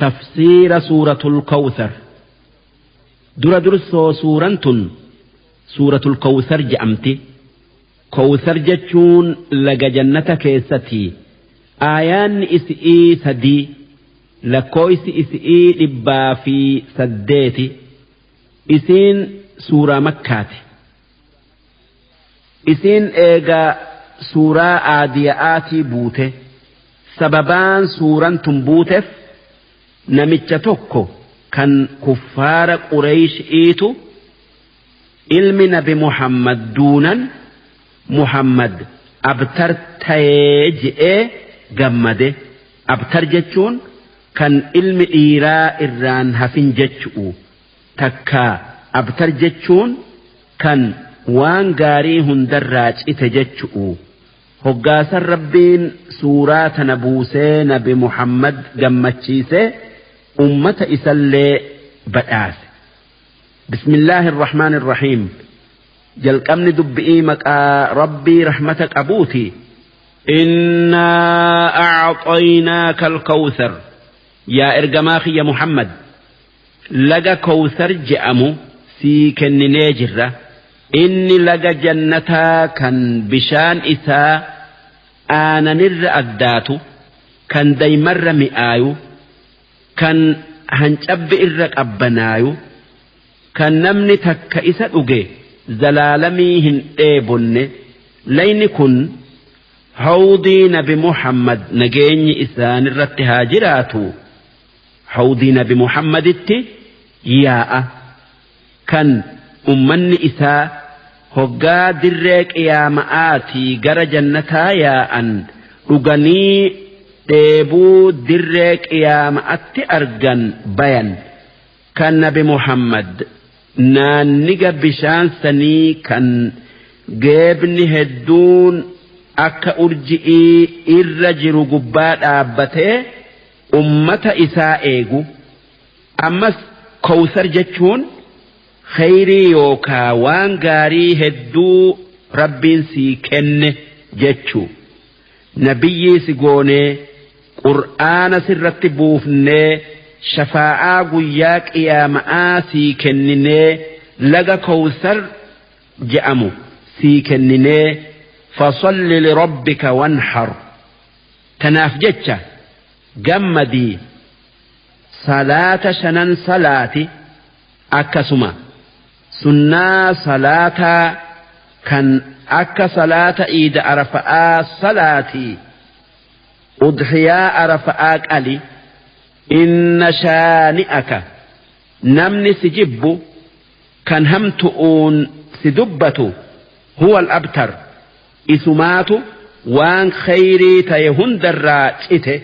Tafsiira Suuratul Kawthar. Dura dursoo suuraan tun Suuratul Kawthar je'amti. Kawthar jechuun laga jannata keessatti. Aayaanni isi'ii 3, lakkoofsi isi'ii 108. Isiin suuraa Makkaati. Isiin eega suuraa Aadiya'aatii buute. Sababaan suuraan tun buuteef namicha tokko kan kuffaara Qureyshi'iitu ilmi Nabi Muhammad duunan Muhammad abtar ta'ee je'ee gammade. Abtar jechuun kan ilmi dhiiraa irraan hafin jechu'u. Takka abtar jechuun kan waan gaarii hundarraa cite jechu'u. Hoggaasan Rabbiin suuraa tana buusee Nabi Muhammad gammachiisee ummata isallee badhaase. Bismillaahi irrahmaan irrahiim. Jalqabni dubbi'ii maqaa Rabbii rahmata qabuuti. Innaa a'xaynaaka al-kawthar. Yaa ergamaa kiyya Muhammad, laga Kawthar je'amu sii kenninee jirra. Inni laga jannataa kan bishaan isaa aananirra addaatu, kan daymarra mi'aayu, kan hancabbi irra qabbanaayu, kan namni takka isa dhuge zalaalamii hin dheebonne. Layni kun hawdii Nabi Muhammad nageenyi isaanirratti haa jiraatu. Hawdii Nabi Muhammaditti yaa'a kan ummanni isaa hoggaa dirree qiyaama'aatii gara jannataa yaa'an dhuganii dheebuu dirree qiyaama'atti argan bayan. Kan Nabi Muhammad naanniga bishaan sanii kan geebni hedduun akka urji'ii irra jiru gubbaa dhaabbatee ummata isaa eegu. Ammas Kawthar jechuun khayrii yookaa waan gaarii hedduu Rabbiin sii kenne jechuu. Nabiyyii si goonee Qur'aana sirratti buufnee shafaa'aa guyyaa qiyaama'aa sii kenninee laga Kawthar je'amu sii kenninee fasalli lirabbika wanhar. Tanaaf jecha gammadii salaata 5 salaati, akkasuma sunnaa salaataa kan akka salaata iida arafa'aa salaatii, udhiyaa arafa'aa qali. Inna shaani'aka, namni si jibbu kan hamtu'uun si dubbatu, huwa al-abtar, isumaatu waan khayrii ta'e hundarraa cite.